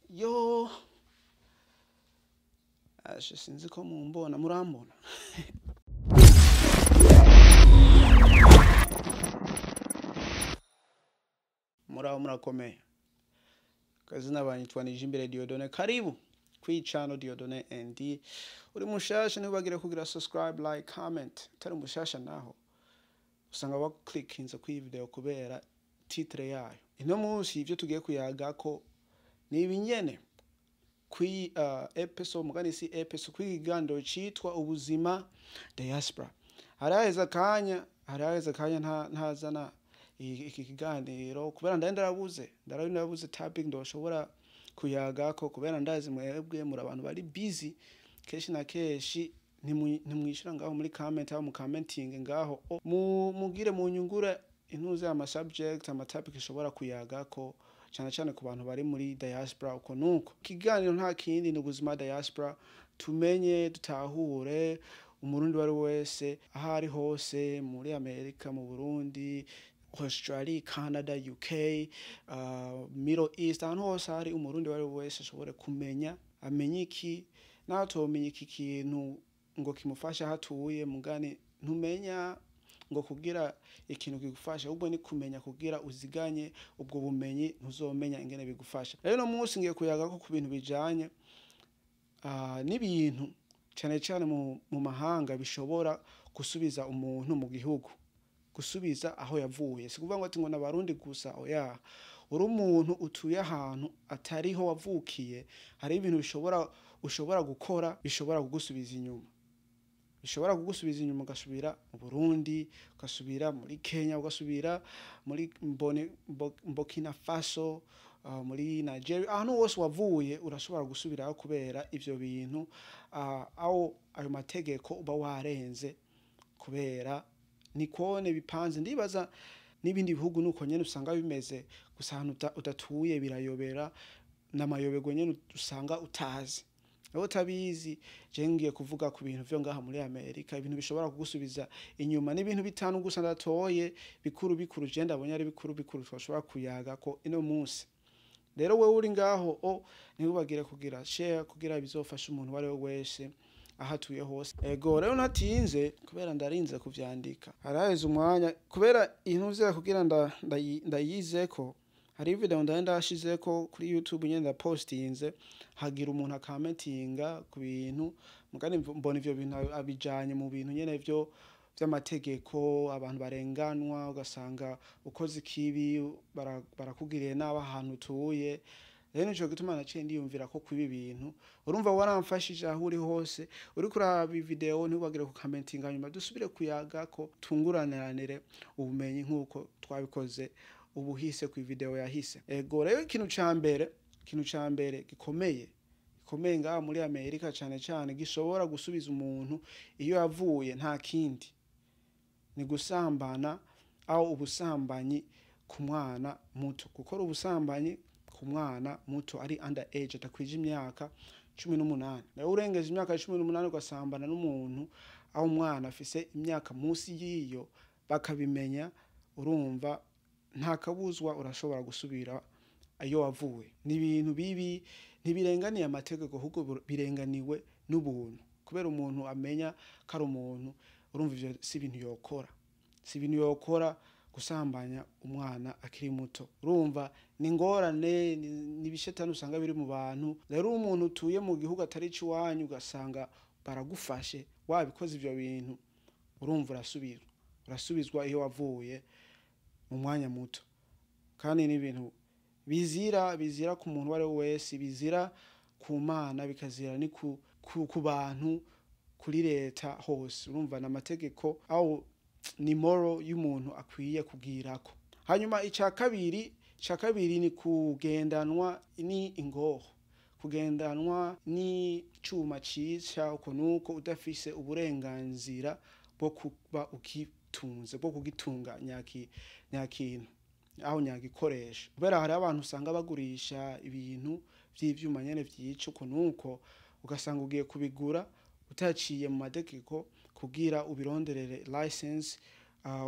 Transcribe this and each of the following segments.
Yo, ashe, sinzi ko mumbona, murambona. Muraho, murakomeye. Kazina banyitwa Nijimbere Dieudonne. Karibu kwi channel Dieudonne ND. Uri mushasha, ntibagire kugira subscribe, like, comment. Utari mushasha naho, usanga waklikinze kuri video kubera titre yayo. Ino munsi ivyo tugiye kuyagako ni ibinyene kwi episode, mugani si episode, kwi kiganiro citwa Ubuzima Diaspora. Haraheze akanya ntazana iki kiganiro kubera ndari ndarabuze topic ndoshobora kuyagako, kubera ndazi mwebwe muri abantu bari busy. Kenshi na kenshi ntimwishura ngaho muri comment, aho mu commenting ngaho mugire munyungure intuze ama subject, ama topic ishobora kuyagako, cyane cyane ku bantu bari muri diaspora. Uko nuko ikiganiro nta kindi, ni Ubuzima Diaspora. Tumenye, dutahure Umurundi uwo ari we wese aho ari hose, muri Amerika, mu Burundi, Australia, Canada, UK, Middle East, ahantu hose hari Umurundi uwo ari we wese ashobore kumenya, amenye iki naho atomenya iki kintu ngo kimufashe aho atuye. Mugani ntumenya ngo kugira ikintu kigufasha, ahubwo ni kumenya kugira uziganye ubwo bumenyi, ntuzomenya ingene bigufasha. Rero uno munsi ngiye kuyaga ko ku bintu bijanye n'ibintu cyane cyane mu mahanga bishobora gusubiza umuntu mu gihugu, gusubiza aho yavuye. Si kuvuga ngo ati ngo n'Abarundi gusa, oya. Uri umuntu utuye ahantu atariho wavukiye, hari ibintu bishobora ushobora gukora bishobora kugusubiza inyuma, ugasubira mu Burundi, ugasubira muri Kenya, ugasubira muri Burkina Faso, muri Nigeria, ahantu hose wavuye urashobora gusubirayo kubera ivyo bintu, aho ayo mategeko uba warenze, kubera nikone bipanze. Ndibaza n'ibindi bihugu nuko nyene usanga bimeze. Gusa ahantu udatuye birayobera, n'amayoberwa nyene usanga utazi. Aho utabizi, je ngiye kuvuga ku bintu vyo ngaha muri Amerika, ibintu bishobora kugusubiza inyuma. N'ibintu bitanu gusa ndatoye, bikuru bikuru, je ndabonye ari bikuru bikuru twashobora kuyaga ko ino munsi. Rero wewe uri ngaho o, ntibubagire kugira share kugira bizofasha umuntu uwo ari we wese aho atuye hose. Ego rero, ntatinze kubera ndarinze kuvyandika, haraheze umwanya kubera intuze kugira ndayizeko. Hari video ndari ndashizeko kuri YouTube nyene, ndapostinze, hagira umuntu akamentinga ku bintu, mugani mbona ivyo bintu abijanye mu bintu nyene vyo vy'amategeko, abantu barenganwa, ugasanga ukoze ikibi barakugiriye nabi ahantu utuye. Rero nico gituma naciye ndiyumvira ko kuba ibintu urumva waramfashije. Aho uri hose, uriko uraba video, ntibagire ku commentinga, hanyuma dusubire kuyagako, tunguraniranire ubumenyi nk'uko twabikoze ubuhise ku video yahise. Ego rero, ikintu ca mbere gikomeye ngaha muri Amerika, cane cane gishobora gusubiza umuntu iyo yavuye, nta kindi, ni gusambana, aho ubusambanyi ku mwana muto. Gukora ubusambanyi ku mwana muto ari under age, atakwije imyaka 18. Nawe urengeje imyaka 18 ugasambana n'umuntu, aho umwana afise imyaka munsi y'iyo, bakabimenya, urumva nta kabuzwa, urashobora gusubira iyo wavuye. Ni ibintu bibi, ntibirenganiye amategeko, ahubwo birenganiwe n'ubuntu, kubera umuntu amenya ko ari umuntu, urumva ivyo si ibintu yokora, si ibintu yokora gusambanya umwana akiri muto. Urumva ni ingorane, ni ibishetani usanga biri mu bantu. Rero umuntu utuye mu gihugu atari iwanyu, ugasanga baragufashe wabikoze ivyo bintu, urumva urasubizwa iyo wavuye mu mwanya muto. Kandi ni ibintu bizira ku muntu uwo ari we wese, bizira ku Mana, bikazira ni ku bantu, kuri leta hose. Urumva n'amategeko, aho ni moral y'umuntu akwiye kugirako. Hanyuma icya kabiri ni kugendanwa ni ingoho, kugendanwa n'icuma cica uko nuko udafise uburenganzira bwo kuba ukitunze, bwo kugitunga nyakintu aho nyagikoresha. Kubera hari abantu usanga bagurisha ibintu vy'ivyuma nyene vyica uko nuko, ugasanga ugiye kubigura utaciye mu mategeko kugira ubironderere license,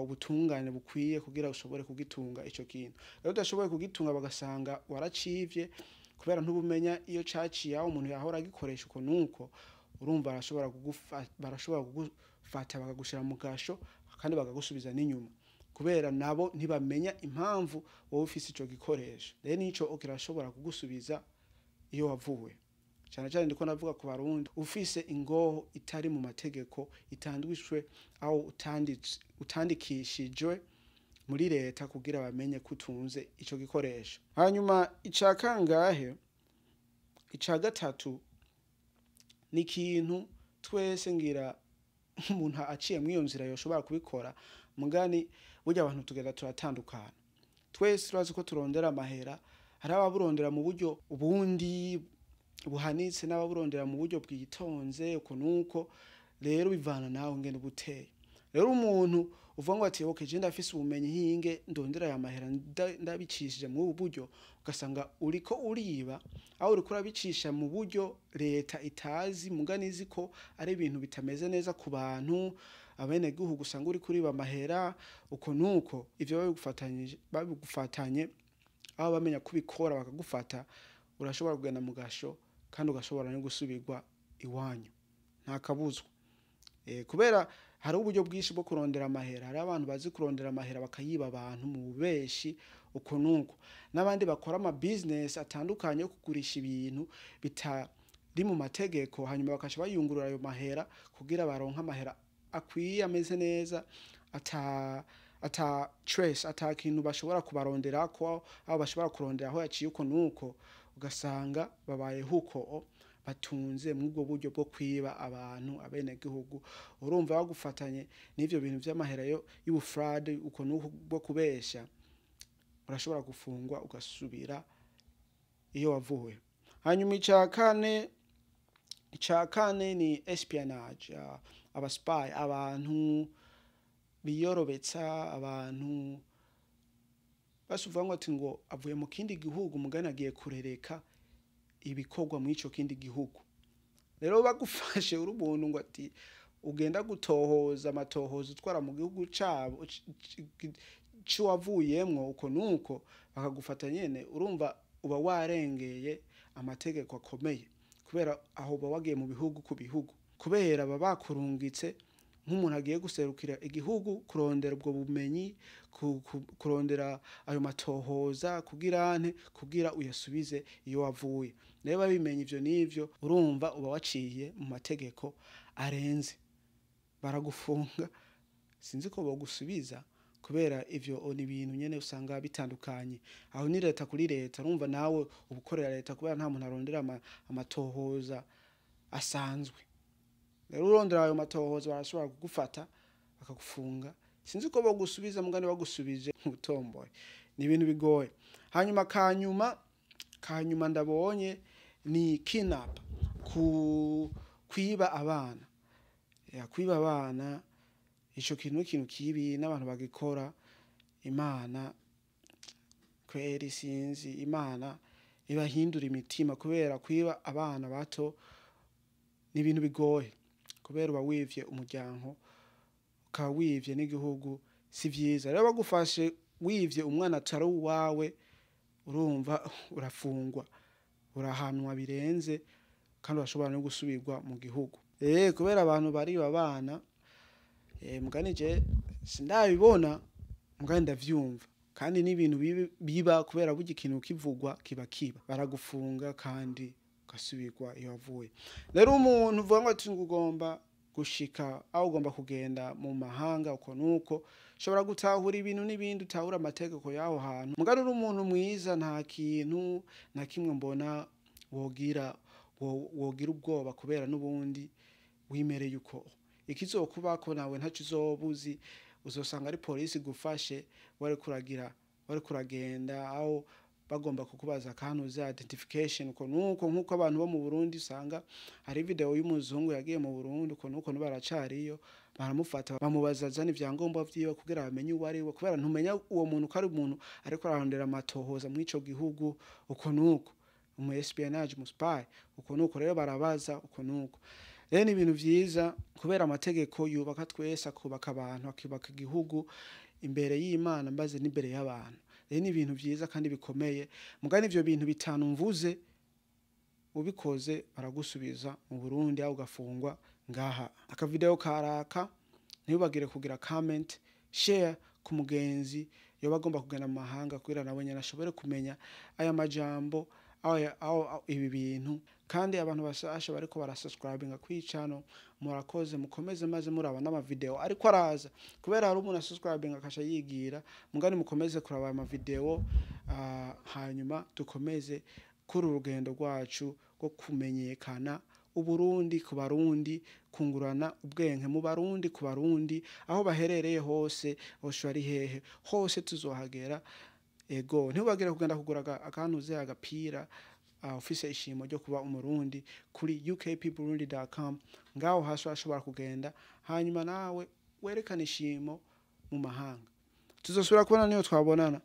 ubutungane bukwiye kugira ushobore kugitunga ico kintu. Rero udashoboye kugitunga, bagasanga waracivye. Kubera ntubumenya iyo caciye, aho umuntu yahora agikoresha uko nuko, urumva barashobora kugufata bakagushira mu gasho kandi bakagusubiza n'inyuma, kubera nabo ntibamenya impamvu wowe ufise ico gikoresho. Rero nico kirashobora kugusubiza iyo wavuye. Cyane cyane ndiko navuga ku Barundi, ufise ingoho itari mu mategeko, itandwishwe aho utandikishijwe muri leta kugira bamenye kutunze ico gikoresho. Hanyuma ica kangahe, ica gatatu, ni ikintu twese ngira umuntu aciye muri iyo nzira yoshobora kubikora. Mugani burya abantu tugenda turatandukana, twese turazi ko turondera amahera. Hari ababurondera mu buryo ubundi buhanitse n'ababurondera mu buryo bwitonze uko nuko. Rero bivana nawe ngene ubuteye. Rero umuntu uvuga ngo ati okay, je ndafise ubumenyi hinge ndondera aya mahera ndabicishije mu ubu buryo, ugasanga uriko uriba aho uriko urabicisha mu buryo leta itazi, mugani izi ko ari ibintu bitameze neza ku bantu abenegihugu, usanga uriko uriba amahera uko nuko. Ivyo babigufatanye aho bamenya kubikora bakagufata, urashobora kugenda mu gasho kandi ugashobora no gusubirwa iwanyu nta kabuzwa. Kubera hari uburyo bwinshi bwo kurondera amahera. Hari abantu bazi kurondera amahera bakayiba abantu mu bubeshi uko nuko, n'abandi bakora ama business atandukanye yo kugurisha ibintu bitari mu mategeko, hanyuma bakaca bayungurura ayo mahera kugira baronke amahera akwiye ameze neza, ata trace, ata kintu bashobora kubaronderako, aho bashobora kurondera aho yaciye uko nuko, ugasanga babayeho uko batunze mw'ubwo buryo bwo kwiba abantu abenegihugu. Urumva bagufatanye n'ivyo bintu vy'amahera y'ubufraude uko nuko bwo kubesha, urashobora gufungwa ugasubira iyo wavuye. Hanyuma ica kane ni espionage, aba spy, abantu biyorobetsa abantu basuvuga ngo ati ngo avuye mu kindi gihugu mugani agiye kurereka ibikorwa mu ico kindi gihugu. Rero bagufashe uri umuntu ngo ati ugenda gutohoza amatohoza utwara mu gihugu cabo c'uwavuyemwo uko nuko, bakagufata nyene, urumva uba warengeye amategeko akomeye, kubera aho uba wagiye mu bihugu ku bihugu, kubera baba bakurungitse nk'umuntu agiye guserukira igihugu kurondera ubwo bumenyi, kurondera ayo matohoza kugira ante, kugira uyasubize iyo wavuye. Rero babimenye ivyo n'ivyo, urumva uba waciye mu mategeko arenze, baragufunga, sinzi ko bogusubiza, kubera ivyo ni ibintu nyene usanga bitandukanye. Aho ni leta kuri leta, urumva nawe ubukorera leta, kubera nta muntu arondera amatohoza asanzwe. Rero urondera ayo matohoza barashobora kugufata bakagufunga, sinzi ko bogusubiza, mugani bagusubije utomboye, ni ibintu bigoye. Hanyuma kanyuma ndabonye ni kidnap, kwiba abana. Ya, kwiba abana ico kintu ni ikintu kibi n'abantu bagikora. Imana kweri sinzi, Imana ibahindura imitima, kubera kwiba abana bato ni ibintu bigoye, kubera uba wivye umuryango, ukaba wivye n'igihugu, si vyiza. Rero bagufashe wivye umwana atari uwawe, urumva urafungwa, urahanwa birenze, kandi urashobora no gusubirwa mu gihugu. Kubera abantu bariba abana, mugani je sindabibona, mugani ndavyumva, kandi n'ibintu biba, kubera burya ikintu kivugwa kiba kiba, baragufunga kandi ugasubirwa iyo wavuye. Rero umuntu uvuga ngo ati ugomba gushika aho ugomba kugenda mu mahanga uko nuko, ushobora gutahura ibintu n'ibindi, utahura amategeko y'aho hantu. Mugani uri umuntu mwiza, nta kintu na kimwe mbona wogira ubwoba, kubera n'ubundi wimereye uko. Ikizokubako nawe ntaco uzoba uzi, uzosanga ari polisi igufashe wariko uragenda, aho bagomba kukubaza akantu uzi identification uko nuko, nkuko abantu bo mu Burundi usanga hari video y'umuzungu yagiye mu Burundi uko nuko, baracariyo baramufata bamubaza azana ivyangombwa vyiwe kugira bamenye uwo ari we, kubera ntumenya uwo muntu ko ari umuntu ariko ararondera amatohoza mw'ico gihugu uko nuko, umu espionage, umu spy uko nuko. Rero barabaza uko nuko. Rero ni ibintu vyiza, kubera amategeko yubaka twese, akubaka abantu, akubaka igihugu imbere y'Imana mbaze n'imbere y'abantu. Rero ni ibintu vyiza kandi bikomeye. Mugani ivyo bintu bitanu mvuze Ubikoze baragusubiza mu Burundi aho ugafungwa. Ngaha akavideo karaka. Ntibagire kugira comment, share ku mugenzi yoba agomba kugenda mu mahanga, kugira nawe nyene ashobore kumenya aya majambo, aho ibi bintu. Kandi abantu bashasha bariko barasubscribinga kuri channel, murakoze. Mukomeze maze muraba n'amavideo ariko araza, kubera hari umuntu asubscribinga akasha yigira mugani. Mukomeze kuraba aya mavideo, hanyuma dukomeze kuri urugendo rwacu rwo kumenyekana Uburundi ku Barundi, kungurana ubwenge mu Barundi ku Barundi aho baherereye hose, hose ari hehe hose tuzohagera. Ego, ntibagire kugenda kugura akantuze agapira, ufise ishimo ryo kuba Umurundi, kuri ukpburundi.com. Ngaho hasi urashobora kugenda, hanyuma nawe werekane ishimo mu mahanga. Tuzosubira kubona niyo twabonana.